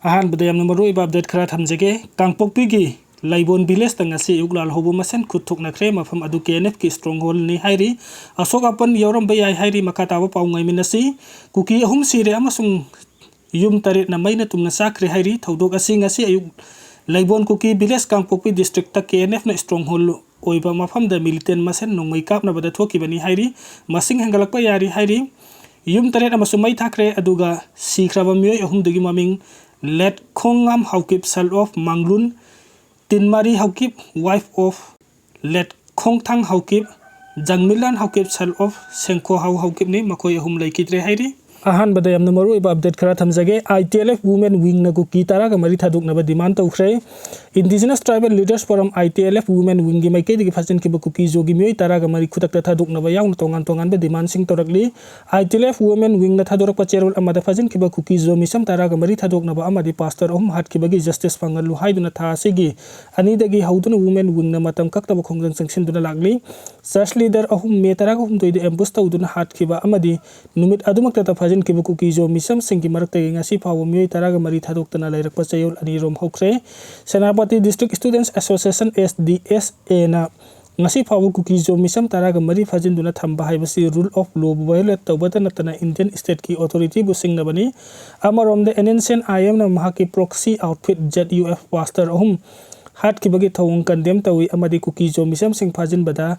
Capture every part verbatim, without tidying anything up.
ꯑꯍꯥꯟꯕꯗ ꯌꯥꯝꯅ ꯃꯔꯨꯑꯣꯏꯕ ꯑꯞꯗꯦꯠ ꯈꯔ ꯊꯝꯖꯒꯦ꯫ ꯀꯥꯡꯄꯣꯛꯄꯤꯒꯤ ꯂꯩꯕꯣꯟ ꯚꯤꯂꯦꯖꯇ ꯉꯁꯤ ꯑꯌꯨꯛ ꯂꯥꯜꯍꯧꯕ ꯃꯁꯦꯟ ꯈꯨꯠ ꯊꯣꯛꯅꯈ꯭ꯔꯦ꯫ ꯃꯐꯝ ꯑꯗꯨ ꯀꯦ ꯑꯦꯟ ꯑꯦꯐꯀꯤ ꯏꯁꯇ꯭ꯔꯣꯡ ꯍꯣꯜꯅꯤ ꯍꯥꯏꯔꯤ꯫ ꯑꯁꯣꯛ ꯑꯄꯟ ꯌꯥꯎꯔꯝꯕ ꯌꯥꯏ ꯍꯥꯏꯔꯤ꯫ ꯃꯈꯥ ꯇꯥꯕ ꯄꯥꯎ ꯉꯥꯏꯃꯤꯟꯅꯁꯤ꯫ ꯀꯨꯀꯤ ꯑꯍꯨꯝ ꯁꯤꯔꯦ ꯑꯃꯁꯨꯡ ꯌꯨꯝ ꯇꯔꯦꯠꯅ ꯃꯩꯅ ꯇꯨꯝꯅ ꯆꯥꯛꯈ꯭ꯔꯦ ꯍꯥꯏꯔꯤ꯫ ꯊꯧꯗꯣꯛ ꯑꯁꯤ ꯉꯁꯤ ꯑꯌꯨꯛ Leibon Kuki village Kangpokpi district K N ꯑꯦꯐꯅ ꯏꯁꯇ꯭ꯔꯣꯡ ꯍꯣꯜ ꯑꯣꯏꯕ ꯃꯐꯝꯗ ꯃꯤꯂꯤꯇꯦꯟ ꯃꯁꯦꯟ ꯅꯣꯡꯃꯩ ꯀꯥꯞꯅꯕꯗ ꯊꯣꯛꯈꯤꯕꯅꯤ ꯍꯥꯏꯔꯤ꯫ ꯃꯁꯤꯡ ꯍꯦꯟꯒꯠꯂꯛꯄ ꯌꯥꯔꯤ ꯍꯥꯏꯔꯤ꯫ ꯌꯨꯝ ꯇꯔꯦꯠ ꯑꯃꯁꯨ ꯃꯩ ꯊꯥꯈ꯭ꯔꯦ, ꯑꯗꯨꯒ ꯁꯤꯈ꯭ꯔꯕ ꯃꯤꯑꯣꯏ ꯑꯍꯨꯝꯗꯨꯒꯤ ꯃꯃꯤꯡ ꯂꯦꯠ ꯈꯣꯡꯉꯥꯝ Haokip, son of Manglun Tinmari Haokip, wife of late Khongthang Haokip, ꯖꯪꯃꯤꯂꯥꯟ Haokip, son of ꯁꯦꯡꯈꯣ ꯍꯥꯎ ꯍꯥꯎꯀꯤꯞꯅꯤ꯫ ꯃꯈꯣꯏ ꯑꯍꯨꯝ ꯂꯩꯈꯤꯗ꯭ꯔꯦ ꯍꯥꯏꯔꯤ꯫ ꯑꯍꯥꯟꯕꯗ ꯌꯥꯝꯅ ꯃꯔꯨꯑꯣꯏꯕ ꯑꯞꯗꯦꯠ ꯈꯔ ꯊꯝꯖꯒꯦ꯫ ꯑꯥꯏ ꯇꯤ ꯑꯦꯜ ꯑꯦꯐ Women Wingꯅ ꯀꯨꯀꯤ ꯇꯔꯥꯒ ꯃꯔꯤ ꯊꯥꯗꯣꯛꯅꯕ ꯗꯤꯃꯥꯟ ꯇꯧꯈ꯭ꯔꯦ꯫ Indigenous Tribal Leaders Forum, ꯑꯥꯏ ꯇꯤ ꯑꯦꯜ ꯑꯦꯐ Women Wingꯒꯤ ꯃꯥꯏꯀꯩꯗꯒꯤ ꯐꯥꯖꯤꯟꯈꯤꯕ ꯀꯨꯀꯤ ꯖꯣꯒꯤ ꯃꯤꯑꯣꯏ ꯇꯔꯥꯒ ꯃꯔꯤ ꯈꯨꯗꯛꯇ ꯊꯥꯗꯣꯛꯅꯕ ꯌꯥꯎꯅ ꯇꯣꯉꯥꯟ ꯇꯣꯉꯥꯟꯕ ꯗꯤꯃꯥꯟꯁꯤꯡ ꯇꯧꯔꯛꯂꯤ꯫ ꯑꯥꯏ ꯇꯤ ꯑꯦꯜ ꯑꯦꯐ Women Wingꯅ ꯊꯥꯗꯣꯔꯛꯄ ꯆꯦꯔꯣꯜ ꯑꯃꯗ ꯐꯥꯖꯤꯟꯈꯤꯕ ꯀꯨꯀꯤ ꯖꯣ ꯃꯤꯁꯝ ꯇꯔꯥꯒ ꯃꯔꯤ ꯊꯥꯗꯣꯛꯅꯕ ꯑꯃꯗꯤ ꯄꯥꯁꯇꯔ ꯑꯍꯨꯝ ꯍꯥꯠꯈꯤꯕꯒꯤ ꯖꯁꯇꯤꯁ ꯐꯪꯍꯜꯂꯨ ꯍꯥꯏꯗꯨꯅ ꯊꯥ ꯑꯁꯤꯒꯤ ꯑꯅꯤꯗꯒꯤ ꯍꯧꯗꯨꯅ Women Wingꯅ ꯃꯇꯝ ꯀꯛꯇꯕ ꯈꯣꯡꯖꯪ ꯆꯪꯁꯤꯟꯗꯨꯅ ꯂꯥꯛꯂꯤ꯫ ꯆꯔꯆ ꯂꯤꯗꯔ ꯑꯍꯨꯝ ꯃꯦ ꯇꯔꯥꯒ ꯍꯨꯝꯗꯣꯏꯗ ꯑꯦꯝꯕꯨꯁ ꯇꯧꯗꯨꯅ ꯍꯥꯠꯈꯤꯕ ꯑꯃꯗꯤ ꯅꯨꯃꯤꯠ ꯑꯗꯨꯃꯛꯇꯗ ꯐꯥꯖꯤꯟꯈꯤꯕ ꯀꯨꯀꯤ ꯖꯣ ꯃꯤꯁꯝꯁꯤꯡꯒꯤ ꯃꯔꯛꯇꯒꯤ ꯉꯁꯤ ꯐꯥꯎꯕ ꯃꯤꯑꯣꯏ ꯇꯔꯥꯒ ꯃꯔꯤ ꯊꯥꯗꯣꯛꯇꯅ ꯂꯩꯔꯛꯄ ꯆꯌꯣꯜ ꯑꯅꯤꯔꯣꯝ ꯍꯧꯈ꯭ꯔꯦ꯫ Senapati District Students Association, S D S ꯑꯦꯅ ꯉꯁꯤ ꯐꯥꯎꯕ ꯀꯨꯀꯤ ꯖꯣ ꯃꯤꯁꯝ ꯇꯔꯥꯒ ꯃꯔꯤ ꯐꯥꯖꯤꯟꯗꯨꯅ ꯊꯝꯕ ꯍꯥꯏꯕꯁꯤ rule of lawꯕꯨ violate ꯇꯧꯕꯇ ꯅꯠꯇꯅ Indian stateꯀꯤ authorityꯕꯨ ꯁꯤꯡꯅꯕꯅꯤ꯫ ꯑꯃꯔꯣꯝꯗ N N C N I ꯑꯦꯝꯅ ꯃꯍꯥꯛꯀꯤ proxy outfit, Z U F, pastor ꯑꯍꯨꯝ ꯍꯥꯠꯈꯤꯕꯒꯤ ꯊꯧꯑꯣꯡ condemn ꯇꯧꯏ ꯑꯃꯗꯤ ꯀꯨꯀꯤ ꯖꯣ ꯃꯤꯁꯝꯁꯤꯡ ꯐꯥꯖꯤꯟꯕꯗ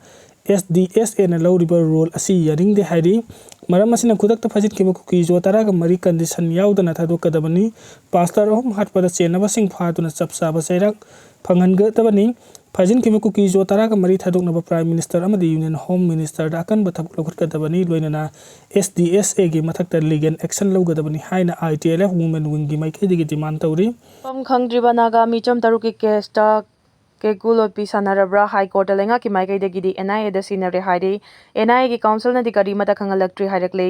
ꯑꯦꯁ ꯗꯤ ꯑꯦꯁ ꯑꯦꯅ ꯂꯧꯔꯤꯕ role ꯑꯁꯤ ꯌꯥꯅꯤꯡꯗꯦ ꯍꯥꯏꯔꯤ꯫ ꯃꯔꯝ ꯑꯁꯤꯅ ꯈꯨꯗꯛꯇ ꯐꯥꯖꯤꯟꯈꯤꯕ ꯀꯨꯀꯤ ꯖꯣ ꯇꯔꯥꯒ ꯃꯔꯤ condition ꯌꯥꯎꯗꯅ ꯊꯥꯗꯣꯛꯀꯗꯕꯅꯤ꯫ ꯄꯥꯁꯇꯔ ꯑꯍꯨꯝ ꯍꯥꯠꯄꯗ ꯆꯦꯟꯅꯕꯁꯤꯡ ꯐꯥꯗꯨꯅ ꯆꯞ ꯆꯥꯕ ꯆꯩꯔꯥꯛ ꯐꯪꯍꯟꯒꯗꯕꯅꯤ꯫ ꯐꯥꯖꯤꯟꯈꯤꯕ ꯀꯨꯀꯤ ꯖꯣ ꯇꯔꯥꯒ ꯃꯔꯤ ꯊꯥꯗꯣꯛꯅꯕ Prime Minister ꯑꯃꯗꯤ Union Home Ministerꯗ ꯑꯀꯟꯕ ꯊꯕꯛ ꯂꯧꯈꯠꯀꯗꯕꯅꯤ, ꯂꯣꯏꯅꯅ ꯑꯦꯁ ꯗꯤ ꯑꯦꯁ ꯑꯦꯒꯤ ꯃꯊꯛꯇ legal action ꯂꯧꯒꯗꯕꯅꯤ ꯍꯥꯏꯅ ꯑꯥꯏ ꯇꯤ ꯑꯦꯜ ꯑꯦꯐ Women Wingꯒꯤ ꯃꯥꯏꯀꯩꯗꯒꯤ demand ꯇꯧꯔꯤ꯫ ꯃꯐꯝ ꯈꯪꯗ꯭ꯔꯤꯕ ꯅꯥꯒꯥ ꯃꯤꯆꯝ ꯇꯔꯨꯛꯀꯤ ꯀꯦꯁꯇ ꯀꯦꯀꯨ ꯂꯣꯠꯄꯤ ꯁꯥꯟꯅꯔꯕ꯭ꯔꯥ? ꯍꯥꯏ ꯀꯣꯔꯠꯇ ꯂꯩꯉꯥꯛꯀꯤ ꯃꯥꯏꯀꯩꯗꯒꯤꯗꯤ ꯑꯦꯟ ꯑꯥꯏ ꯑꯦꯗ ꯁꯤꯟꯅꯔꯦ ꯍꯥꯏꯔꯤ꯫ ꯑꯦꯟ ꯑꯥꯏ ꯑꯦꯒꯤ ꯀꯥꯎꯟꯁꯤꯜꯅꯗꯤ ꯀꯔꯤꯃꯠꯇ ꯈꯪꯍꯜꯂꯛꯇ꯭ꯔꯤ ꯍꯥꯏꯔꯛꯂꯤ꯫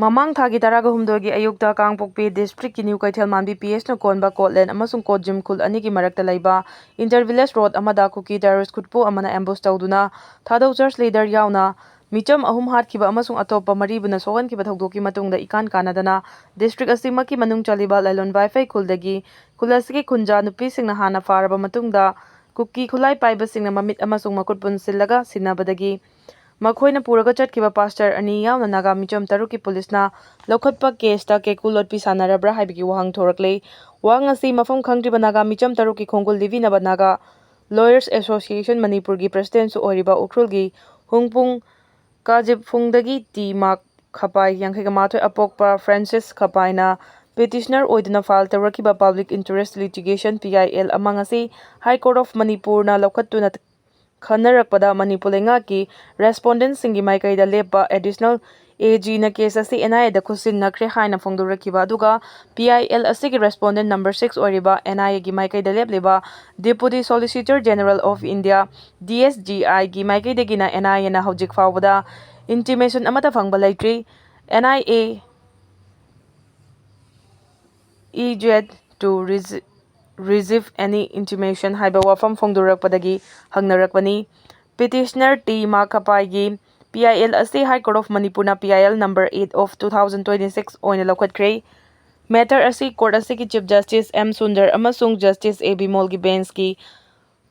ꯃꯃꯥꯡ ꯊꯥꯒꯤ ꯇꯔꯥꯒ ꯍꯨꯝꯗꯣꯏꯒꯤ ꯑꯌꯨꯛꯇ ꯀꯥꯡꯄꯣꯛꯄꯤ ꯗꯤꯁꯇ꯭ꯔꯤꯛꯀꯤ ꯅ꯭ꯌꯨ ꯀꯩꯊꯦꯜ ꯃꯥꯟꯕꯤ ꯄꯤ ꯑꯦꯁꯅ ꯀꯣꯟꯕ ꯀꯣꯠꯂꯦꯟ ꯑꯃꯁꯨꯡ ꯀꯣꯠꯖꯤꯝ ꯈꯨꯜ ꯑꯅꯤꯒꯤ ꯃꯔꯛꯇ ꯂꯩꯕ ꯏꯟꯇꯔ ꯚꯤꯂꯦꯖ ꯔꯣꯗ ꯑꯃꯗ ꯀꯨꯀꯤ ꯇꯦꯔꯣꯔꯤꯁ ꯈꯨꯠꯄꯨ ꯑꯃꯅ ꯑꯦꯝꯕꯨꯁ ꯇꯧꯗꯨꯅ ꯊꯥꯗꯧ ꯆꯔꯆ ꯂꯤꯗꯔ ꯌꯥꯎꯅ ꯃꯤꯆꯝ ꯑꯍꯨꯝ ꯍꯥꯠꯈꯤꯕ ꯑꯃꯁꯨꯡ ꯑꯇꯣꯞꯄ ꯃꯔꯤꯕꯨꯅ ꯁꯣꯛꯍꯟꯈꯤꯕ ꯊꯧꯗꯣꯛꯀꯤ ꯃꯇꯨꯡꯗ ꯏꯀꯥꯟ ꯀꯥꯟꯅꯗꯅ district ꯑꯁꯤꯃꯛꯀꯤ ꯃꯅꯨꯡ ꯆꯜꯂꯤꯕ ꯂꯥꯏꯂꯣꯟ ꯋꯥꯏꯐꯩ ꯈꯨꯜꯗꯒꯤ ꯈꯨꯜ ꯑꯁꯤꯒꯤ ꯈꯨꯟꯖꯥ ꯅꯨꯄꯤꯁꯤꯡꯅ ꯍꯥꯟꯅ ꯐꯥꯔꯕ ꯃꯇꯨꯡꯗ ꯀꯨꯀꯤ ꯈꯨꯠꯂꯥꯏ ꯄꯥꯏꯕꯁꯤꯡꯅ ꯃꯃꯤꯠ ꯑꯃꯁꯨꯡ ꯃꯈꯨꯠ ꯄꯨꯟꯁꯤꯜꯂꯒ ꯁꯤꯟꯅꯕꯗꯒꯤ ꯃꯈꯣꯏꯅ ꯄꯨꯔꯒ ꯆꯠꯈꯤꯕ ꯄꯥꯁꯇꯔ ꯑꯅꯤ ꯌꯥꯎꯅ ꯅꯥꯒꯥ ꯃꯤꯆꯝ ꯇꯔꯨꯛꯀꯤ ꯄꯨꯂꯤꯁꯅ ꯂꯧꯈꯠꯄ ꯀꯦꯁꯇ ꯀꯦꯀꯨ ꯂꯣꯠꯄꯤ ꯁꯥꯟꯅꯔꯕ꯭ꯔꯥ ꯍꯥꯏꯕꯒꯤ ꯋꯥꯍꯪ ꯊꯣꯔꯛꯂꯦ꯫ ꯋꯥꯍꯪ ꯑꯁꯤ ꯃꯐꯝ ꯈꯪꯗ꯭ꯔꯤꯕ ꯅꯥꯒꯥ ꯃꯤꯆꯝ ꯇꯔꯨꯛꯀꯤ ꯈꯣꯡꯒꯨꯜ ꯂꯤꯕꯤꯅꯕ ꯅꯥꯒꯥ Lawyers Association ꯃꯅꯤꯄꯨꯔꯒꯤ presidentꯁꯨ ꯑꯣꯏꯔꯤꯕ ꯎꯈ꯭ꯔꯨꯜꯒꯤ ꯍꯨꯡꯄꯨꯡ ꯀꯥꯖꯤꯞꯐꯨꯡꯗꯒꯤ ꯇꯤ ꯃꯥꯛ ꯈꯄꯥꯏ, ꯌꯥꯡꯈꯩꯒ ꯃꯥꯊꯣꯏ, ꯑꯄꯣꯛꯄ ꯐ꯭ꯔꯥꯟꯁꯤꯁ ꯈꯄꯥꯏꯅ petitioner ꯑꯣꯏꯗꯨꯅ file ꯇꯧꯔꯛꯈꯤꯕ public interest litigation, P I L, ꯑꯃ ꯉꯁꯤ High Court of ꯃꯅꯤꯄꯨꯔꯅ ꯂꯧꯈꯠꯇꯨꯅ ꯈꯟꯅꯔꯛꯄꯗ ꯃꯅꯤꯄꯨꯔ ꯂꯩꯉꯥꯛꯀꯤ respondentꯁꯤꯡꯒꯤ ꯃꯥꯏꯀꯩꯗ ꯂꯦꯞꯄ additional AGꯅ case ꯑꯁꯤ N I Aꯗ ꯈꯨꯠꯁꯤꯟꯅꯈ꯭ꯔꯦ ꯍꯥꯏꯅ ꯐꯣꯡꯗꯣꯔꯛꯈꯤꯕ ꯑꯗꯨꯒ P I L ꯑꯁꯤꯒꯤ respondent number six ꯑꯣꯏꯔꯤꯕ N I Aꯒꯤ ꯃꯥꯏꯀꯩꯗ ꯂꯦꯞꯂꯤꯕ Deputy Solicitor General of India, D S G Iꯒꯤ ꯃꯥꯏꯀꯩꯗꯒꯤꯅ N I Aꯅ ꯍꯧꯖꯤꯛ ꯐꯥꯎꯕꯗ intimation ꯑꯃꯠꯇ ꯐꯪꯕ ꯂꯩꯇ꯭ꯔꯤ꯫ N I A E Z to rece-, receive any intimation ꯍꯥꯏꯕ ꯋꯥꯐꯝ ꯐꯣꯡꯗꯣꯔꯛꯄꯗꯒꯤ ꯍꯪꯅꯔꯛꯄꯅꯤ꯫ Petitioner ꯇꯤ ꯃꯥꯛ ꯈꯄꯥꯏꯒꯤ P I L ꯑꯁꯤ High Court of ꯃꯅꯤꯄꯨꯔꯅ P I L number eight of two thousand twenty-six ꯑꯣꯏꯅ ꯂꯧꯈꯠꯈ꯭ꯔꯦ꯫ Matter ꯑꯁꯤ court ꯑꯁꯤꯒꯤ Chief Justice M ꯁꯨꯟꯗꯔ ꯑꯃꯁꯨꯡ Justice A ꯕꯤꯃꯣꯜꯒꯤ benchꯀꯤ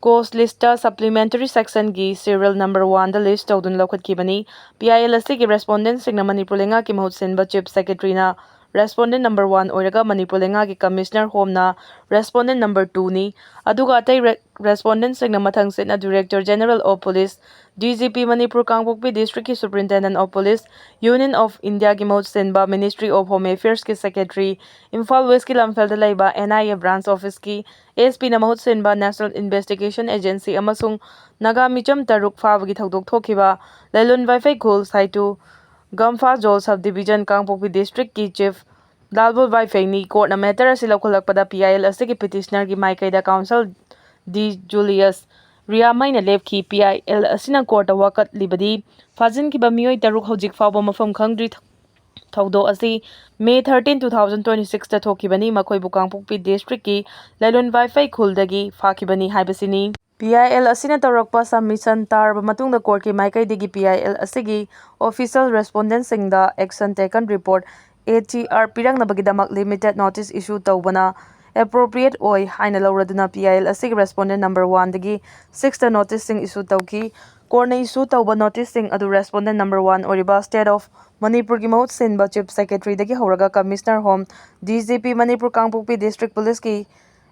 cause listꯇ supplementary sectionꯒꯤ serial number oneꯗ list ꯇꯧꯗꯨꯅ ꯂꯧꯈꯠꯈꯤꯕꯅꯤ꯫ P I L ꯑꯁꯤꯒꯤ respondentꯁꯤꯡꯅ ꯃꯅꯤꯄꯨꯔ ꯂꯩꯉꯥꯛꯀꯤ ꯃꯍꯨꯠ ꯁꯤꯟꯕ Chief Secretaryꯅ respondent number one ꯑꯣꯏꯔꯒ ꯃꯅꯤꯄꯨꯔ ꯂꯩꯉꯥꯛꯀꯤ Commissioner Homeꯅ respondent number twoꯅꯤ꯫ ꯑꯗꯨꯒ ꯑꯇꯩ re-, respondentꯁꯤꯡꯅ ꯃꯊꯪꯁꯤꯠꯅ Director General of Police, D G P Manipur, Kangpokpi districtꯀꯤ Superintendent of Police, Union of Indiaꯒꯤ ꯃꯍꯨꯠ ꯁꯤꯟꯕ Ministry of Home Affairsꯀꯤ Secretary, Imphal Westꯀꯤ ꯂꯝꯐꯦꯜꯗ ꯂꯩꯕ N I A branch officeꯀꯤ S Pꯅ ꯃꯍꯨꯠ ꯁꯤꯟꯕ National Investigation Agency ꯑꯃꯁꯨꯡ ꯅꯥꯒꯥ ꯃꯤꯆꯝ ꯇꯔꯨꯛ ꯐꯥꯕꯒꯤ ꯊꯧꯗꯣꯛ ꯊꯣꯛꯈꯤꯕ ꯂꯩꯂꯣꯟ ꯋꯥꯏꯐꯩ ꯈꯨꯜ ꯁꯥꯏꯇꯨ ꯒꯝꯐꯥꯖꯣꯜ subdivision ꯀꯥꯡꯄꯣꯛꯄꯤ districtꯀꯤ Chief ꯂꯥꯜꯕꯣꯜ ꯋꯥꯏꯐꯩꯅꯤ꯫ Courtꯅ matter ꯑꯁꯤ ꯂꯧꯈꯠꯂꯛꯄꯗ P I L ꯑꯁꯤꯒꯤ petitionerꯒꯤ ꯃꯥꯏꯀꯩꯗ counsel D Julius ꯔꯤꯌꯥꯃꯩꯅ ꯂꯦꯞꯈꯤ꯫ P I L ꯑꯁꯤꯅ courtꯇ ꯋꯥꯀꯠꯂꯤꯕꯗꯤ ꯐꯥꯖꯤꯟꯈꯤꯕ ꯃꯤꯑꯣꯏ ꯇꯔꯨꯛ ꯍꯧꯖꯤꯛ ꯐꯥꯎꯕ ꯃꯐꯝ ꯈꯪꯗ꯭ꯔꯤ꯫ ꯊꯧꯗꯣꯛ ꯑꯁꯤ May thirteen, two thousand twenty-sixꯇ ꯊꯣꯛꯈꯤꯕꯅꯤ꯫ ꯃꯈꯣꯏꯕꯨ ꯀꯥꯡꯄꯣꯛꯄꯤ districtꯀꯤ ꯂꯩꯂꯣꯟ ꯋꯥꯏꯐꯩ ꯈꯨꯜꯗꯒꯤ ꯐꯥꯈꯤꯕꯅꯤ ꯍꯥꯏꯕꯁꯤꯅꯤ꯫ P I L ꯑꯁꯤꯅ ꯇꯧꯔꯛꯄ submission ꯇꯥꯔꯕ ꯃꯇꯨꯡꯗ courtꯀꯤ ꯃꯥꯏꯀꯩꯗꯒꯤ P I L ꯑꯁꯤꯒꯤ official respondentꯁꯤꯡꯗ action taken report, A T R, ꯄꯤꯔꯛꯅꯕꯒꯤꯗꯃꯛ limited notice issue ꯇꯧꯕꯅ appropriate ꯑꯣꯏ ꯍꯥꯏꯅ ꯂꯧꯔꯗꯨꯅ P I L ꯑꯁꯤꯒꯤ respondent number oneꯗꯒꯤ sixꯇ noticeꯁꯤꯡ issue ꯇꯧꯈꯤ꯫ Courtꯅ issue ꯇꯧꯕ noticeꯁꯤꯡ ꯑꯗꯨ respondent number one ꯑꯣꯏꯔꯤꯕ State of Manipurꯒꯤ ꯃꯍꯨꯠ ꯁꯤꯟꯕ Chief Secretaryꯗꯒꯤ ꯍꯧꯔꯒ Commissioner Home, D G P Manipur, ꯀꯥꯡꯄꯣꯛꯄꯤ District Policeꯀꯤ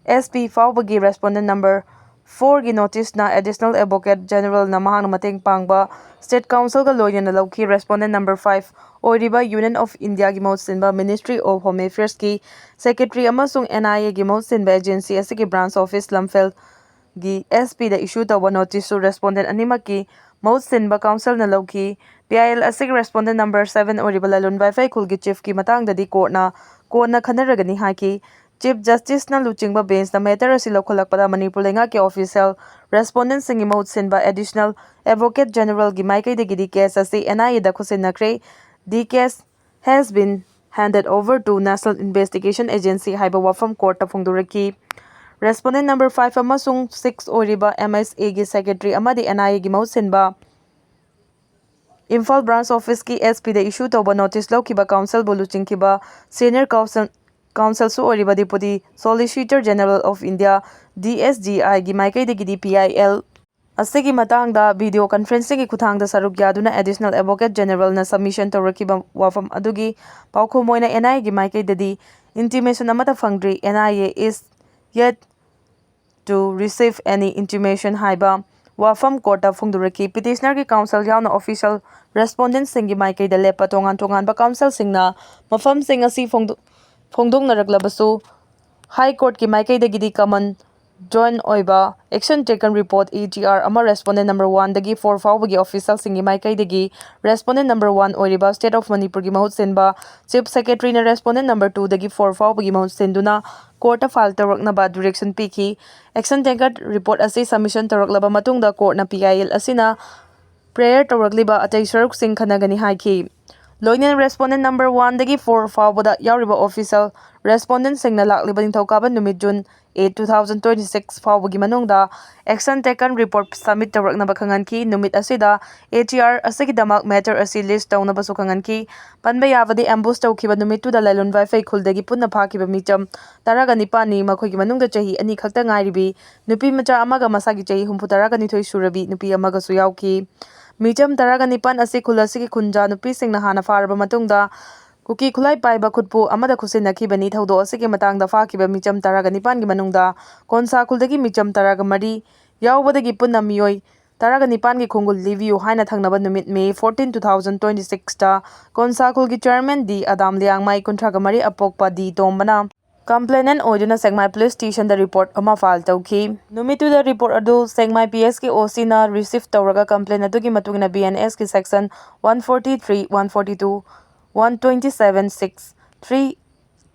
S P ꯐꯥꯎꯕꯒꯤ respondent number fourꯒꯤ noticeꯅ Additional Advocate Generalꯅ ꯃꯍꯥꯛꯅ ꯃꯇꯦꯡ ꯄꯥꯡꯕ State Councilꯒ ꯂꯣꯏꯅꯅ ꯂꯧꯈꯤ꯫ Respondent number five ꯑꯣꯏꯔꯤꯕ Union of Indiaꯒꯤ ꯃꯍꯨꯠ ꯁꯤꯟꯕ Ministry of Home Affairsꯀꯤ Secretary ꯑꯃꯁꯨꯡ N I Aꯒꯤ ꯃꯍꯨꯠ ꯁꯤꯟꯕ agency ꯑꯁꯤꯒꯤ branch office ꯂꯝꯐꯦꯜꯒꯤ S Pꯗ issue ꯇꯧꯕ noticeꯁꯨ respondent ꯑꯅꯤꯃꯛꯀꯤ ꯃꯍꯨꯠ ꯁꯤꯟꯕ councilꯅ ꯂꯧꯈꯤ꯫ P I L ꯑꯁꯤꯒꯤ respondent number seven ꯑꯣꯏꯔꯤꯕ ꯂꯂꯣꯟ ꯋꯥꯏꯐꯩ ꯈꯨꯜꯒꯤ chiefꯀꯤ ꯃꯇꯥꯡꯗꯗꯤ courtꯅ ꯀꯣꯟꯅ ꯈꯟꯅꯔꯒꯅꯤ ꯍꯥꯏꯈꯤ꯫ Chief Justiceꯅ ꯂꯨꯆꯤꯡꯕ benchꯅ matterꯑꯁꯤ ꯂꯧꯈꯠꯂꯛꯄꯗ ꯃꯅꯤꯄꯨꯔ ꯂꯩꯉꯥꯛꯀꯤ official respondentꯁꯤꯡꯒꯤ ꯃꯍꯨꯠ ꯁꯤꯟꯕ Additional Advocate Generalꯒꯤ ꯃꯥꯏꯀꯩꯗꯒꯤꯗꯤ case ꯑꯁꯤ N I Aꯗ ꯈꯨꯠꯁꯤꯟꯅꯈ꯭ꯔꯦ꯫ The case has been handed over to National Investigation Agency ꯍꯥꯏꯕ ꯋꯥꯐꯝ courtꯇ ꯐꯣꯡꯗꯣꯔꯛꯈꯤ꯫ Respondent number five ꯑꯃꯁꯨꯡ six ꯑꯣꯏꯔꯤꯕ M H Aꯒꯤ secretary ꯑꯃꯗꯤ N I Aꯒꯤ ꯃꯍꯨꯠ ꯁꯤꯟꯕ ꯏꯝꯐꯥꯜ branch officeꯀꯤ S Pꯗ issue ꯇꯧꯕ notice ꯂꯧꯈꯤꯕ councilꯕꯨ ꯂꯨꯆꯤꯡꯈꯤꯕ senior council councilꯁꯨ ꯑꯣꯏꯔꯤꯕ Deputy Solicitor General of India, D S G Iꯒꯤ ꯃꯥꯏꯀꯩꯗꯒꯤꯗꯤ P I L ꯑꯁꯤꯒꯤ ꯃꯇꯥꯡꯗ video conferencingꯒꯤ ꯈꯨꯠꯊꯥꯡꯗ ꯁꯔꯨꯛ ꯌꯥꯗꯨꯅ Additional Advocate Generalꯅ submission ꯇꯧꯔꯛꯈꯤꯕ ꯋꯥꯐꯝ ꯑꯗꯨꯒꯤ ꯄꯥꯎꯈꯨꯝ ꯑꯣꯏꯅ N I Aꯒꯤ ꯃꯥꯏꯀꯩꯗꯗꯤ intimation ꯑꯃꯠꯇ ꯐꯪꯗ꯭ꯔꯤ꯫ N I A is yet to receive any intimation ꯍꯥꯏꯕ ꯋꯥꯐꯝ courtꯇ ꯐꯣꯡꯗꯣꯔꯛꯈꯤ꯫ Petitionerꯒꯤ council ꯌꯥꯎꯅ official respondentꯁꯤꯡꯒꯤ ꯃꯥꯏꯀꯩꯗ ꯂꯦꯞꯄ ꯇꯣꯉꯥꯟ ꯇꯣꯉꯥꯟꯕ councilꯁꯤꯡꯅ ꯃꯐꯝꯁꯤꯡ ꯑꯁꯤ ꯐꯣꯡꯗꯣ-, ꯐꯣꯡꯗꯣꯛꯅꯔꯛꯂꯕꯁꯨ High Courtꯀꯤ ꯃꯥꯏꯀꯩꯗꯒꯤꯗꯤ common joint ꯑꯣꯏꯕ action taken report, A T R, ꯑꯃ respondent number oneꯗꯒꯤ four ꯐꯥꯎꯕꯒꯤ officialꯁꯤꯡꯒꯤ ꯃꯥꯏꯀꯩꯗꯒꯤ respondent number one ꯑꯣꯏꯔꯤꯕ State of Manipurꯒꯤ ꯃꯍꯨꯠ ꯁꯤꯟꯕ Chief Secretaryꯅ respondent number twoꯗꯒꯤ four ꯐꯥꯎꯕꯒꯤ ꯃꯍꯨꯠ ꯁꯤꯟꯗꯨꯅ courtꯇ file ꯇꯧꯔꯛꯅꯕ direction ꯄꯤꯈꯤ꯫ Action taken report ꯑꯁꯤ submission ꯇꯧꯔꯛꯂꯕ ꯃꯇꯨꯡꯗ courtꯅ P I L ꯑꯁꯤꯅ prior ꯇꯧꯔꯛꯂꯤꯕ ꯑꯇꯩ ꯁꯔꯨꯛꯁꯤꯡ ꯈꯟꯅꯒꯅꯤ ꯍꯥꯏꯈꯤ꯫ ꯂꯣꯏꯅꯅ respondent number one ꯗꯒꯤ four ꯐꯥꯎꯕꯗ ꯌꯥꯎꯔꯤꯕ official respondent ꯁꯤꯡꯅ ꯂꯥꯛꯂꯤꯕ ꯅꯤꯡꯊꯧꯀꯥꯕ ꯅꯨꯃꯤꯠ, June eight, two thousand twenty six ꯐꯥꯎꯕꯒꯤ ꯃꯅꯨꯡꯗ action taken report submit ꯇꯧꯔꯛꯅꯕ ꯈꯪꯍꯟꯈꯤ꯫ ꯅꯨꯃꯤꯠ ꯑꯁꯤꯗ ATR ꯑꯁꯤꯒꯤꯗꯃꯛ matter ꯑꯁꯤ list ꯇꯧꯅꯕꯁꯨ ꯈꯪꯍꯟꯈꯤ꯫ ꯄꯟꯕ ꯌꯥꯕꯗꯤ, ambush ꯇꯧꯈꯤꯕ ꯅꯨꯃꯤꯠꯇꯨꯗ ꯂꯥꯏꯂꯣꯟ ꯋꯥꯏꯐꯩ ꯈꯨꯜꯗꯒꯤ ꯄꯨꯟꯅ ꯐꯥꯈꯤꯕ ꯃꯤꯆꯝ ꯇꯔꯥꯒ ꯅꯤꯄꯥꯟꯅꯤ꯫ ꯃꯈꯣꯏꯒꯤ ꯃꯅꯨꯡꯗ ꯆꯍꯤ ꯑꯅꯤ ꯈꯛꯇ ꯉꯥꯏꯔꯤꯕꯤ ꯅꯨꯄꯤ ꯃꯆꯥ ꯑꯃꯒ ꯃꯁꯥꯒꯤ ꯆꯍꯤ ꯍꯨꯝꯐꯨ ꯇꯔꯥꯒ ꯅꯤꯊꯣꯏ ꯁꯨꯔꯕꯤ ꯅꯨꯄꯤ ꯑꯃꯒꯁꯨ ꯌꯥꯎꯈꯤ꯫ ꯃꯤꯆꯝ ꯇꯔꯥꯒ ꯅꯤꯄꯥꯟ ꯑꯁꯤ ꯈꯨꯜ ꯑꯁꯤꯒꯤ ꯈꯨꯟꯖꯥ ꯅꯨꯄꯤꯁꯤꯡꯅ ꯍꯥꯟꯅ ꯐꯥꯔꯕ ꯃꯇꯨꯡꯗ ꯀꯨꯀꯤ ꯈꯨꯠꯂꯥꯏ ꯄꯥꯏꯕ ꯈꯨꯠꯄꯨ ꯑꯃꯗ ꯈꯨꯠꯁꯤꯟꯅꯈꯤꯕꯅꯤ꯫ ꯊꯧꯗꯣꯛ ꯑꯁꯤꯒꯤ ꯃꯇꯥꯡꯗ ꯐꯥꯈꯤꯕ ꯃꯤꯆꯝ ꯇꯔꯥꯒ ꯅꯤꯄꯥꯟꯒꯤ ꯃꯅꯨꯡꯗ ꯀꯣꯟꯁꯥ ꯈꯨꯜꯗꯒꯤ ꯃꯤꯆꯝ ꯇꯔꯥꯒ ꯃꯔꯤ ꯌꯥꯎꯕꯗꯒꯤ ꯄꯨꯟꯅ ꯃꯤꯑꯣꯏ ꯇꯔꯥꯒ ꯅꯤꯄꯥꯟꯒꯤ ꯈꯣꯡꯒꯨꯜ ꯂꯤꯕꯤꯌꯨ ꯍꯥꯏꯅ ꯊꯪꯅꯕ ꯅꯨꯃꯤꯠ, May fourteen, two thousand twenty six ꯇ ꯀꯣꯟꯁꯥ ꯈꯨꯜꯒꯤ chairman ꯗꯤ ꯑꯗꯥꯝ ꯂꯤꯌꯥꯡꯃꯥꯏ, ꯀꯨꯟꯊ꯭ꯔꯥꯒ ꯃꯔꯤ ꯑꯄꯣꯛꯄ ꯗꯤ ꯇꯣꯝꯕꯅ complainant ꯑꯣꯏꯗꯨꯅ ꯁꯦꯛꯃꯥꯏ police station ꯗ report ꯑꯃ file ꯇꯧꯈꯤ꯫ ꯅꯨꯃꯤꯠꯇꯨꯗ report ꯑꯗꯨ ꯁꯦꯛꯃꯥꯏ PS ꯀꯤ OC ꯅ receive ꯇꯧꯔꯒ complaint ꯑꯗꯨꯒꯤ ꯃꯇꯨꯡ ꯏꯟꯅ BNS ꯀꯤ section one forty three, one forty two, one twenty seven six, three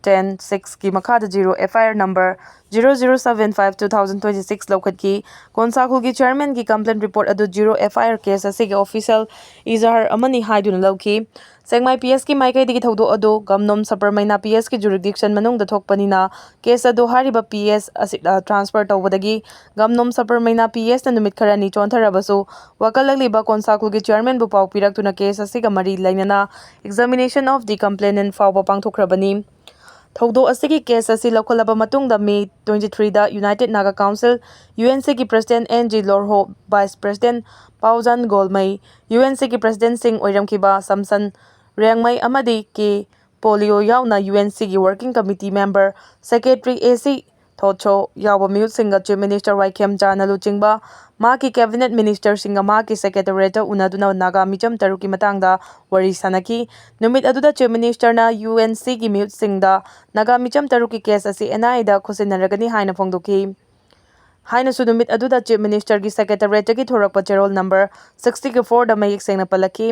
ten six ꯀꯤ ꯃꯈꯥꯗ zero, FIR number zero zero seven five two thousand twenty six ꯂꯧꯈꯠꯈꯤ꯫ ꯀꯣꯟꯁꯥ ꯈꯨꯜꯒꯤ chairman ꯒꯤ complaint report ꯑꯗꯨ zero FIR case ꯑꯁꯤꯒꯤ official ꯏꯖꯍꯥꯔ ꯑꯃꯅꯤ ꯍꯥꯏꯗꯨꯅ ꯂꯧꯈꯤ꯫ ꯁꯦꯛꯃꯥꯏ PS ꯀꯤ ꯃꯥꯏꯀꯩꯗꯒꯤ ꯊꯧꯗꯣꯛ ꯑꯗꯨ ꯒꯝꯅꯣꯝ ꯁꯕꯔꯃꯩꯅꯥ PS ꯀꯤ jurisdiction ꯃꯅꯨꯡꯗ ꯊꯣꯛꯄꯅꯤꯅ case ꯑꯗꯨ ꯍꯥꯏꯔꯤꯕ PS ꯑꯁꯤꯗ transfer ꯇꯧꯕꯗꯒꯤ ꯒꯝꯅꯣꯝ ꯁꯕꯔꯃꯩꯅꯥ PS ꯅ ꯅꯨꯃꯤꯠ ꯈꯔꯅꯤ ꯆꯣꯟꯊꯔꯕꯁꯨ ꯋꯥꯀꯠꯂꯛꯂꯤꯕ ꯀꯣꯟꯁꯥ ꯈꯨꯜꯒꯤ chairman ꯕꯨ ꯄꯥꯎ ꯄꯤꯔꯛꯇꯨꯅ case ꯑꯁꯤꯒ ꯃꯔꯤ ꯂꯩꯅꯅ examination of the complainant ꯐꯥꯎꯕ ꯄꯥꯡꯊꯣꯛꯈ꯭ꯔꯕꯅꯤ꯫ ꯊꯧꯗꯣꯛ ꯑꯁꯤꯒꯤ case ꯑꯁꯤ ꯂꯧꯈꯠꯂꯕ ꯃꯇꯨꯡꯗ May twenty three ꯗ United Naga Council, UNC ꯒꯤ president N G ꯂꯣꯔꯍꯣ, vice president ꯄꯥꯎꯖꯥꯟ ꯒꯣꯜꯃꯩ, UNC ꯒꯤ president ꯁꯤꯡ ꯑꯣꯏꯔꯝꯈꯤꯕ ꯁꯝꯁꯟ ꯔꯦꯡꯃꯩ ꯑꯃꯗꯤ K ꯄꯣꯂꯤꯌꯣ ꯌꯥꯎꯅ UNC ꯒꯤ working committee member, secretary A C ꯊꯣꯠꯁꯣ ꯌꯥꯎꯕ ꯃꯤꯍꯨꯠꯁꯤꯡꯒ Chief Minister ꯋꯥꯏꯈꯦꯝꯆꯥꯅ ꯂꯨꯆꯤꯡꯕ ꯃꯍꯥꯛꯀꯤ cabinet minister ꯁꯤꯡꯒ ꯃꯍꯥꯛꯀꯤ secretariat ꯇ ꯎꯅꯗꯨꯅ ꯅꯥꯒꯥ ꯃꯤꯆꯝ ꯇꯔꯨꯛꯀꯤ ꯃꯇꯥꯡꯗ ꯋꯥꯔꯤ ꯁꯥꯟꯅꯈꯤ꯫ ꯅꯨꯃꯤꯠ ꯑꯗꯨꯗ Chief Minister ꯅ UNC ꯒꯤ ꯃꯤꯍꯨꯠꯁꯤꯡꯗ ꯅꯥꯒꯥ ꯃꯤꯆꯝ ꯇꯔꯨꯛꯀꯤ case ꯑꯁꯤ NIA ꯗ ꯈꯨꯠꯁꯤꯟꯅꯔꯒꯅꯤ ꯍꯥꯏꯅ ꯐꯣꯡꯗꯣꯛꯈꯤ꯫ ꯍꯥꯏꯅꯁꯨ ꯅꯨꯃꯤꯠ ꯑꯗꯨꯗ Chief Minister ꯒꯤ secretariat ꯇꯒꯤ ꯊꯣꯔꯛꯄ ꯆꯦꯔꯣꯜ number sixty four ꯗ ꯃꯌꯦꯛ ꯁꯦꯡꯅ ꯄꯜꯂꯛꯈꯤ꯫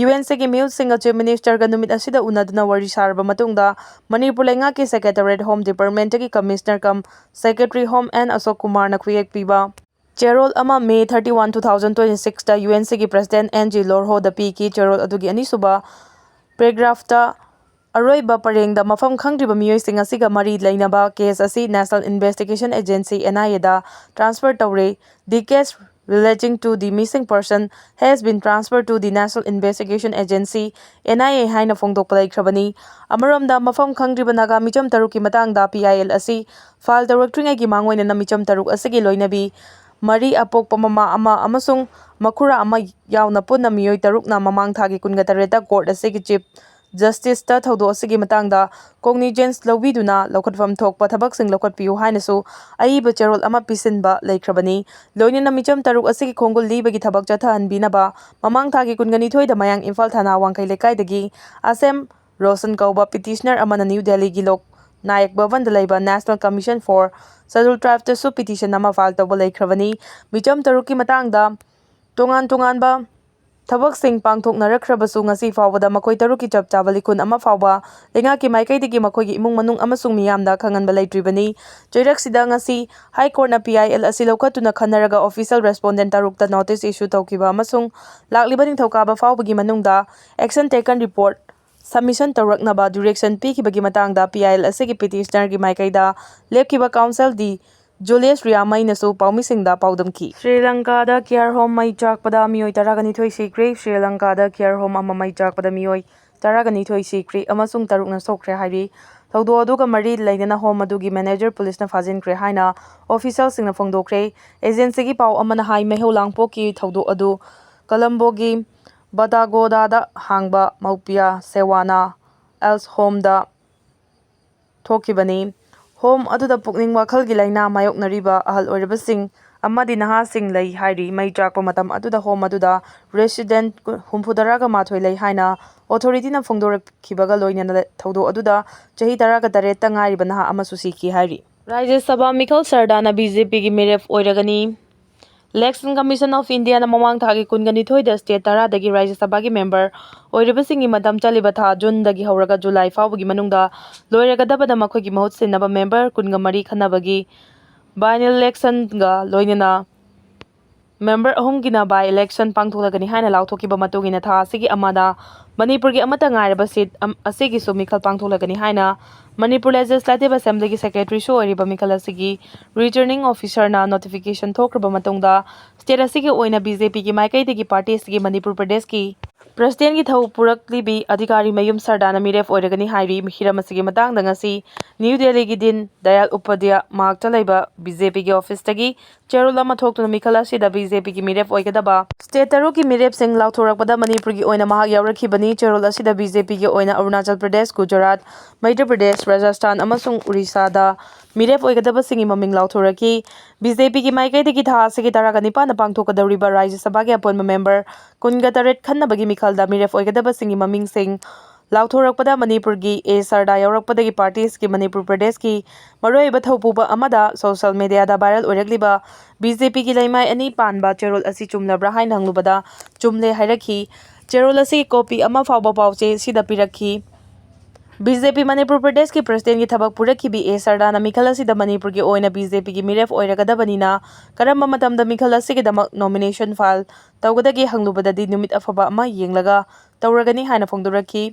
UNC ꯒꯤ ꯃꯤꯍꯨꯠꯁꯤꯡꯒ Chief Minister ꯒ ꯅꯨꯃꯤꯠ ꯑꯁꯤꯗ ꯎꯅꯗꯨꯅ ꯋꯥꯔꯤ ꯁꯥꯔꯕ ꯃꯇꯨꯡꯗ ꯃꯅꯤꯄꯨꯔ ꯂꯩꯉꯥꯛꯀꯤ secretariat, Home Department ꯇꯒꯤ commissioner cum secretary Home N ꯑꯁꯣꯛ ꯀꯨꯃꯥꯔꯅ ꯈꯨꯌꯦꯛ ꯄꯤꯕ ꯆꯦꯔꯣꯜ ꯑꯃ May thirty one, two thousand twenty six ꯇ UNC ꯒꯤ president N G ꯂꯣꯔꯍꯣꯗ ꯄꯤꯈꯤ꯫ ꯆꯦꯔꯣꯜ ꯑꯗꯨꯒꯤ ꯑꯅꯤꯁꯨꯕ paragraphꯇ ꯑꯔꯣꯏꯕ ꯄꯔꯦꯡꯗ ꯃꯐꯝ ꯈꯪꯗ꯭ꯔꯤꯕ ꯃꯤꯑꯣꯏꯁꯤꯡ ꯑꯁꯤꯒ ꯃꯔꯤ ꯂꯩꯅꯕ case ꯑꯁꯤ National Investigation Agency, N I A the transfer ꯇꯧꯔꯦ꯫ The case relating to the missing person has been transferred to the National Investigation Agency, N I A ꯍꯥꯏꯅ ꯐꯣꯡꯗꯣꯛꯄ ꯂꯩꯈ꯭ꯔꯕꯅꯤ꯫ ꯑꯃꯔꯣꯝꯗ, ꯃꯐꯝ ꯈꯪꯗ꯭ꯔꯤꯕ ꯅꯥꯒꯥ ꯃꯤꯆꯝ ꯇꯔꯨꯛꯀꯤ ꯃꯇꯥꯡꯗ P I L ꯑꯁꯤ file ꯇꯧꯔꯛꯇ꯭ꯔꯤꯉꯩꯒꯤ ꯃꯥꯡꯑꯣꯏꯅꯅ ꯃꯤꯆꯝ ꯇꯔꯨꯛ ꯑꯁꯤꯒꯤ ꯂꯣꯏꯅꯕꯤ ꯃꯔꯤ, ꯑꯄꯣꯛꯄ ꯃꯃꯥ ꯑꯃ ꯑꯃꯁꯨꯡ ꯃꯈꯨꯔꯥ ꯑꯃ ꯌꯥꯎꯅ ꯄꯨꯟꯅ ꯃꯤꯑꯣꯏ ꯇꯔꯨꯛꯅ ꯃꯃꯥꯡ ꯊꯥꯒꯤ ꯀꯨꯟꯒ ꯇꯔꯦꯠꯇ court ꯑꯁꯤꯒꯤ Chief Justiceꯇ ꯊꯧꯗꯣꯛ ꯑꯁꯤꯒꯤ ꯃꯇꯥꯡꯗ cognizance ꯂꯧꯕꯤꯗꯨꯅ ꯂꯧꯈꯠꯐꯝ ꯊꯣꯛꯄ ꯊꯕꯛꯁꯤꯡ ꯂꯧꯈꯠꯄꯤꯌꯨ ꯍꯥꯏꯅꯁꯨ ꯑꯏꯕ ꯆꯦꯔꯣꯜ ꯑꯃ ꯄꯤꯁꯤꯟꯕ ꯂꯩꯈ꯭ꯔꯕꯅꯤ꯫ ꯂꯣꯏꯅꯅ ꯃꯤꯆꯝ ꯇꯔꯨꯛ ꯑꯁꯤꯒꯤ ꯈꯣꯡꯒꯨꯜ ꯂꯤꯕꯒꯤ ꯊꯕꯛ ꯆꯠꯊꯍꯟꯕꯤꯅꯕ ꯃꯃꯥꯡ ꯊꯥꯒꯤ ꯀꯨꯟꯒ ꯅꯤꯊꯣꯏꯗ ꯃꯌꯥꯡ ꯏꯝꯐꯥꯜ ꯊꯥꯅꯥ ꯋꯥꯡꯈꯩ ꯂꯩꯀꯥꯏꯗꯒꯤ ꯑꯁꯦꯝ ꯔꯣꯁꯟ ꯀꯧꯕ petitioner ꯑꯃꯅ ꯅ꯭ꯌꯨ ꯗꯦꯜꯂꯤꯒꯤ ꯂꯣꯛ ꯅꯥꯌꯛ ꯚꯕꯟꯗ ꯂꯩꯕ National Commission for Scheduled Tribesꯇꯁꯨ petition ꯑꯃ file ꯇꯧꯕ ꯂꯩꯈ꯭ꯔꯕꯅꯤ꯫ ꯃꯤꯆꯝ ꯇꯔꯨꯛꯀꯤ ꯃꯇꯥꯡꯗ ꯇꯣꯉꯥꯟ ꯇꯣꯉꯥꯟꯕ ꯊꯕꯛꯁꯤꯡ ꯄꯥꯡꯊꯣꯛꯅꯔꯛꯈ꯭ꯔꯕꯁꯨ, ꯉꯁꯤ ꯐꯥꯎꯕꯗ ꯃꯈꯣꯏ ꯇꯔꯨꯛꯀꯤ ꯆꯞ ꯆꯥꯕ ꯂꯤꯈꯨꯟ ꯑꯃ ꯐꯥꯎꯕ ꯂꯩꯉꯥꯛꯀꯤ ꯃꯥꯏꯀꯩꯗꯒꯤ ꯃꯈꯣꯏꯒꯤ ꯏꯃꯨꯡ ꯃꯅꯨꯡ ꯑꯃꯁꯨꯡ ꯃꯤꯌꯥꯝꯗ ꯈꯪꯍꯟꯕ ꯂꯩꯇ꯭ꯔꯤꯕꯅꯤ꯫ ꯆꯩꯔꯛꯁꯤꯗ ꯉꯁꯤ High Courtꯅ P I L ꯑꯁꯤ ꯂꯧꯈꯠꯇꯨꯅ ꯈꯟꯅꯔꯒ official respondent ꯇꯔꯨꯛꯇ notice issue ꯇꯧꯈꯤꯕ ꯑꯃꯁꯨꯡ ꯂꯥꯛꯂꯤꯕ ꯅꯤꯡꯊꯧꯀꯥꯕ ꯐꯥꯎꯕꯒꯤ ꯃꯅꯨꯡꯗ action taken report submission ꯇꯧꯔꯛꯅꯕ direction ꯄꯤꯈꯤꯕꯒꯤ ꯃꯇꯥꯡꯗ P I L ꯑꯁꯤꯒꯤ petitionerꯒꯤ ꯃꯥꯏꯀꯩꯗ ꯂꯦꯞꯈꯤꯕ counsel ꯗꯤ ꯖꯨꯂꯤꯌꯁ ꯔꯤꯌꯥꯃꯩꯅꯁꯨ ꯄꯥꯎꯃꯤꯁꯤꯡꯗ ꯄꯥꯎꯗꯝꯈꯤ꯫ ꯁ꯭ꯔꯤ ꯂꯪꯀꯥꯗ care home ꯃꯩ ꯆꯥꯛꯄꯗ ꯃꯤꯑꯣꯏ ꯇꯔꯥꯒ ꯅꯤꯊꯣꯏ ꯁꯤꯈ꯭ꯔꯦ꯫ ꯁ꯭ꯔꯤ ꯂꯪꯀꯥꯗ care home ꯑꯃ ꯃꯩ ꯆꯥꯛꯄꯗ ꯃꯤꯑꯣꯏ ꯇꯔꯥꯒ ꯅꯤꯊꯣꯏ ꯁꯤꯈ꯭ꯔꯦ ꯑꯃꯁꯨꯡ ꯇꯔꯨꯛꯅ ꯁꯣꯛꯈ꯭ꯔꯦ ꯍꯥꯏꯔꯤ꯫ ꯊꯧꯗꯣꯛ ꯑꯗꯨꯒ ꯃꯔꯤ ꯂꯩꯅꯅ home ꯑꯗꯨꯒꯤ manager ꯄꯨꯂꯤꯁꯅ ꯐꯥꯖꯤꯟꯈ꯭ꯔꯦ ꯍꯥꯏꯅ officialꯁꯤꯡꯅ ꯐꯣꯡꯗꯣꯛꯈ꯭ꯔꯦ꯫ Agencyꯒꯤ ꯄꯥꯎ ꯑꯃꯅ ꯍꯥꯏ, ꯃꯩꯍꯧ ꯂꯥꯡꯄꯣꯛꯀꯤ ꯊꯧꯗꯣꯛ ꯑꯗꯨ ꯀꯂꯝꯕꯣꯒꯤ ꯕꯇꯥꯒꯣꯗꯥꯗ ꯍꯥꯡꯕ ꯃꯧꯄꯤꯌꯥ ꯁꯦꯋꯥꯅꯥ ꯑꯦꯜꯁ homeꯗ ꯊꯣꯛꯈꯤꯕꯅꯤ꯫ Home ꯑꯗꯨꯗ ꯄꯨꯛꯅꯤꯡ ꯋꯥꯈꯜꯒꯤ ꯂꯥꯏꯅꯥ ꯃꯥꯌꯣꯛꯅꯔꯤꯕ ꯑꯍꯜ ꯑꯣꯏꯔꯕꯁꯤꯡ ꯑꯃꯗꯤ ꯅꯍꯥꯁꯤꯡ ꯂꯩ ꯍꯥꯏꯔꯤ꯫ ꯃꯩ ꯆꯥꯛꯄ ꯃꯇꯝ ꯑꯗꯨꯗ home ꯑꯗꯨꯗ resident ꯍꯨꯝꯐꯨꯇꯔꯥꯒ ꯃꯥꯊꯣꯏ ꯂꯩ ꯍꯥꯏꯅ authorityꯅ ꯐꯣꯡꯗꯣꯔꯛꯈꯤꯕꯒ ꯂꯣꯏꯅꯅ ꯊꯧꯗꯣꯛ ꯑꯗꯨꯗ ꯆꯍꯤ ꯇꯔꯥꯒ ꯇꯔꯦꯠꯇ ꯉꯥꯏꯔꯤꯕ ꯅꯍꯥ ꯑꯃꯁꯨ ꯁꯤꯈꯤ ꯍꯥꯏꯔꯤ꯫ ꯔꯥꯖ꯭ꯌ ꯁꯚꯥ ꯃꯤꯈꯜ ꯁꯔꯗꯥꯅ BJPꯒꯤ ꯃꯤꯔꯦꯞ ꯑꯣꯏꯔꯒꯅꯤ꯫ Election Commission of Indiaꯅ ꯃꯃꯥꯡ ꯊꯥꯒꯤ ꯀꯨꯟꯒ ꯅꯤꯊꯣꯏꯗ state ꯇꯔꯥꯗꯒꯤ ꯔꯥꯖ꯭ꯌ ꯁꯚꯥꯒꯤ member ꯑꯣꯏꯔꯤꯕꯁꯤꯡꯒꯤ ꯃꯇꯝ ꯆꯠꯂꯤꯕ ꯊꯥ Juneꯗꯒꯤ ꯍꯧꯔꯒ July ꯐꯥꯎꯕꯒꯤ ꯃꯅꯨꯡꯗ ꯂꯣꯏꯔꯒꯗꯕꯗ ꯃꯈꯣꯏꯒꯤ ꯃꯍꯨꯠ ꯁꯤꯟꯅꯕ member ꯀꯨꯟꯒ ꯃꯔꯤ ꯈꯟꯅꯕꯒꯤ by-electionꯒ ꯂꯣꯏꯅꯅ member ꯑꯍꯨꯝꯒꯤꯅ by election ꯄꯥꯡꯊꯣꯛꯂꯒꯅꯤ ꯍꯥꯏꯅ ꯂꯥꯎꯊꯣꯛꯈꯤꯕ ꯃꯇꯨꯡ ꯏꯟꯅ ꯊꯥ ꯑꯁꯤꯒꯤ ꯑꯃꯗ ꯃꯅꯤꯄꯨꯔꯒꯤ ꯑꯃꯠꯇ ꯉꯥꯏꯔꯕ seat ꯑꯝ-, ꯑꯁꯤꯒꯤꯁꯨ ꯃꯤꯈꯜ ꯄꯥꯡꯊꯣꯛꯂꯒꯅꯤ ꯍꯥꯏꯅ ꯃꯅꯤꯄꯨꯔ Legislative Assemblyꯒꯤ Secretaryꯁꯨ ꯑꯣꯏꯔꯤꯕ ꯃꯤꯈꯜ ꯑꯁꯤꯒꯤ Returning Officerꯅ notification ꯊꯣꯛꯈ꯭ꯔꯕ ꯃꯇꯨꯡꯗ state ꯑꯁꯤꯒꯤ ꯑꯣꯏꯅ BJPꯒꯤ ꯃꯥꯏꯀꯩꯗꯒꯤ party ꯑꯁꯤꯒꯤ ꯃꯅꯤꯄꯨꯔ ꯄ꯭ꯔꯗꯦꯁꯀꯤ Presidentꯀꯤ ꯊꯧ ꯄꯨꯔꯛꯂꯤꯕꯤ ꯑꯙꯤꯀꯥꯔꯤ ꯃꯌꯨꯝ ꯁꯔꯗꯥꯅ ꯃꯤꯔꯦꯞ ꯑꯣꯏꯔꯒꯅꯤ ꯍꯥꯏꯔꯤ꯫ ꯍꯤꯔꯝ ꯑꯁꯤꯒꯤ ꯃꯇꯥꯡꯗ ꯉꯁꯤ ꯅ꯭ꯌꯨ ꯗꯦꯜꯂꯤꯒꯤ ꯗꯤꯟ ꯗꯌꯥꯜ ꯎꯄꯥꯙ꯭ꯌꯥ ꯃꯍꯥꯛꯇ ꯂꯩꯕ BJPꯒꯤ officeꯇꯒꯤ ꯆꯦꯔꯣꯜ ꯑꯃ ꯊꯣꯛꯇꯨꯅ ꯃꯤꯈꯜ ꯑꯁꯤꯗ BJPꯒꯤ ꯃꯤꯔꯦꯞ ꯑꯣꯏꯒꯗꯕ state ꯇꯔꯨꯛꯀꯤ ꯃꯤꯔꯦꯞꯁꯤꯡ ꯂꯥꯎꯊꯣꯔꯛꯄꯗ ꯃꯅꯤꯄꯨꯔꯒꯤ ꯑꯣꯏꯅ ꯃꯍꯥꯛ ꯌꯥꯎꯔꯛꯈꯤꯕꯅꯤ꯫ ꯆꯦꯔꯣꯜ ꯑꯁꯤꯗ BJPꯒꯤ ꯑꯣꯏꯅ ꯑꯔꯨꯅꯥꯆꯜ ꯄ꯭ꯔꯗꯦꯁ, ꯒꯨꯖꯔꯥꯠ, ꯃꯩꯙ꯭ꯌ ꯄ꯭ꯔꯗꯦꯁ, ꯔꯥꯖꯁꯊꯥꯟ ꯑꯃꯁꯨꯡ ꯎꯔꯤꯁꯥꯗ ꯃꯤꯔꯦꯞ ꯑꯣꯏꯒꯗꯕꯁꯤꯡꯒꯤ ꯃꯃꯤꯡ ꯂꯥꯎꯊꯣꯔꯛꯈꯤ꯫ BJPꯒꯤ ꯃꯥꯏꯀꯩꯗꯒꯤ ꯊꯥ ꯑꯁꯤꯒꯤ ꯇꯔꯥꯒ ꯅꯤꯄꯥꯟꯗ ꯄꯥꯡꯊꯣꯛꯀꯗꯧꯔꯤꯕ ꯔꯥꯖ꯭ꯌ ꯁꯚꯥꯒꯤ ꯑꯄꯨꯟꯕ member ꯀꯨꯟꯒ ꯇꯔꯦꯠ ꯈꯟꯅꯕꯒꯤ ꯃꯤꯈꯜꯗ ꯃꯤꯔꯦꯞ ꯑꯣꯏꯒꯗꯕꯁꯤꯡꯒꯤ ꯃꯃꯤꯡꯁꯤꯡ ꯂꯥꯎꯊꯣꯔꯛꯄꯗ ꯃꯅꯤꯄꯨꯔꯒꯤ ꯑꯦ ꯁꯔꯗꯥ ꯌꯥꯎꯔꯛꯄꯗꯒꯤ party ꯑꯁꯤꯒꯤ ꯃꯅꯤꯄꯨꯔ ꯄ꯭ꯔꯗꯦꯁꯀꯤ ꯃꯔꯨꯑꯣꯏꯕ ꯊꯧꯄꯨꯕ ꯑꯃꯗ social mediaꯗ viral ꯑꯣꯏꯔꯛꯂꯤꯕ BJPꯒꯤ ꯂꯩꯃꯥꯏ ꯑꯅꯤ ꯄꯥꯟꯕ ꯆꯦꯔꯣꯜ ꯑꯁꯤ ꯆꯨꯝꯂꯕ꯭ꯔꯥ ꯍꯥꯏꯅ ꯍꯪꯂꯨꯕꯗ ꯆꯨꯝꯂꯦ ꯍꯥꯏꯔꯛꯈꯤ꯫ ꯆꯦꯔꯣꯜ ꯑꯁꯤꯒꯤ copy ꯑꯃ ꯐꯥꯎꯕ ꯄꯥꯎꯆꯦ ꯁꯤꯗ ꯄꯤꯔꯛꯈꯤ꯫ BJP ꯃꯅꯤꯄꯨꯔ ꯄ꯭ꯔꯗꯦꯁꯀꯤ Presidentꯀꯤ ꯊꯕꯛ ꯄꯨꯔꯛꯈꯤꯕꯤ ꯑꯦ ꯁꯔꯗꯥꯅ ꯃꯤꯈꯜ ꯑꯁꯤꯗ ꯃꯅꯤꯄꯨꯔꯒꯤ ꯑꯣꯏꯅ BJPꯒꯤ ꯃꯤꯔꯦꯞ ꯑꯣꯏꯔꯒꯗꯕꯅꯤꯅ ꯀꯔꯝꯕ ꯃꯇꯝꯗ ꯃꯤꯈꯜ ꯑꯁꯤꯒꯤꯗꯃꯛ nomination file ꯇꯧꯒꯗꯒꯦ ꯍꯪꯂꯨꯕꯗꯗꯤ ꯅꯨꯃꯤꯠ ꯑꯐꯕ ꯑꯃ ꯌꯦꯡꯂꯒ ꯇꯧꯔꯒꯅꯤ ꯍꯥꯏꯅ ꯐꯣꯡꯗꯣꯔꯛꯈꯤ꯫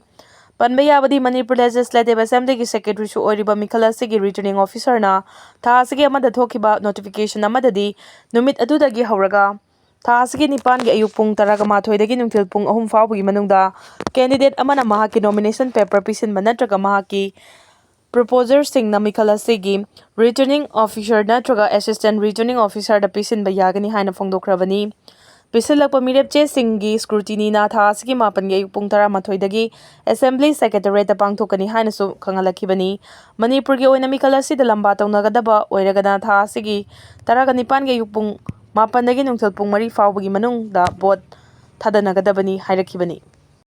ꯄꯟꯕ ꯌꯥꯕꯗꯤ ꯃꯅꯤꯄꯨꯔ Legislative Assemblyꯒꯤ Secretaryꯁꯨ ꯑꯣꯏꯔꯤꯕ ꯃꯤꯈꯜ ꯑꯁꯤꯒꯤ Returning Officerꯅ ꯊꯥ ꯑꯁꯤꯒꯤ ꯑꯃꯗ ꯊꯣꯛꯈꯤꯕ notification ꯑꯃꯗꯗꯤ ꯅꯨꯃꯤꯠ ꯑꯗꯨꯗꯒꯤ ꯍꯧꯔꯒ ꯊꯥ ꯑꯁꯤꯒꯤ ꯅꯤꯄꯥꯟꯒꯤ ꯑꯌꯨꯛ ꯄꯨꯡ ꯇꯔꯥꯒ ꯃꯥꯊꯣꯏꯗꯒꯤ ꯅꯨꯡꯊꯤꯜ ꯄꯨꯡ ꯑꯍꯨꯝ ꯐꯥꯎꯕꯒꯤ ꯃꯅꯨꯡꯗ candidate ꯑꯃꯅ ꯃꯍꯥꯛꯀꯤ nomination paper ꯄꯤꯁꯤꯟꯕ ꯅꯠꯇ꯭ꯔꯒ ꯃꯍꯥꯛꯀꯤ proposerꯁꯤꯡꯅ ꯃꯤꯈꯜ ꯑꯁꯤꯒꯤ Returning Officer ꯅꯠꯇ꯭ꯔꯒ Assistant Returning Officerꯗ ꯄꯤꯁꯤꯟꯕ ꯌꯥꯒꯅꯤ ꯍꯥꯏꯅ ꯐꯣꯡꯗꯣꯛꯈ꯭ꯔꯕꯅꯤ꯫ ꯄꯤꯁꯤꯜꯂꯛꯄ ꯃꯤꯔꯦꯞ ꯆꯦꯁꯤꯡꯒꯤ scrutinyꯅ ꯊꯥ ꯑꯁꯤꯒꯤ ꯃꯥꯄꯟꯒꯤ ꯑꯌꯨꯛ ꯄꯨꯡ ꯇꯔꯥꯃꯥꯊꯣꯏꯗꯒꯤ Assembly Secretariatꯇ ꯄꯥꯡꯊꯣꯛꯀꯅꯤ ꯍꯥꯏꯅꯁꯨ ꯈꯪꯍꯜꯂꯛꯈꯤꯕꯅꯤ꯫ ꯃꯅꯤꯄꯨꯔꯒꯤ ꯑꯣꯏꯅ ꯃꯤꯈꯜ ꯑꯁꯤꯗ ꯂꯝꯕꯥ ꯇꯧꯅꯒꯗꯕ ꯑꯣꯏꯔꯒꯅ ꯊꯥ ꯑꯁꯤꯒꯤ ꯇꯔꯥꯒ ꯅꯤꯄꯥꯟꯒꯤ ꯑꯌꯨꯛ ꯄꯨꯡ ꯃꯥꯄꯟꯗꯒꯤ ꯅꯨꯡꯊꯤꯜ ꯄꯨꯡ ꯃꯔꯤ ꯐꯥꯎꯕꯒꯤ ꯃꯅꯨꯡꯗ vote ꯊꯥꯗꯅꯒꯗꯕꯅꯤ ꯍꯥꯏꯔꯛꯈꯤꯕꯅꯤ꯫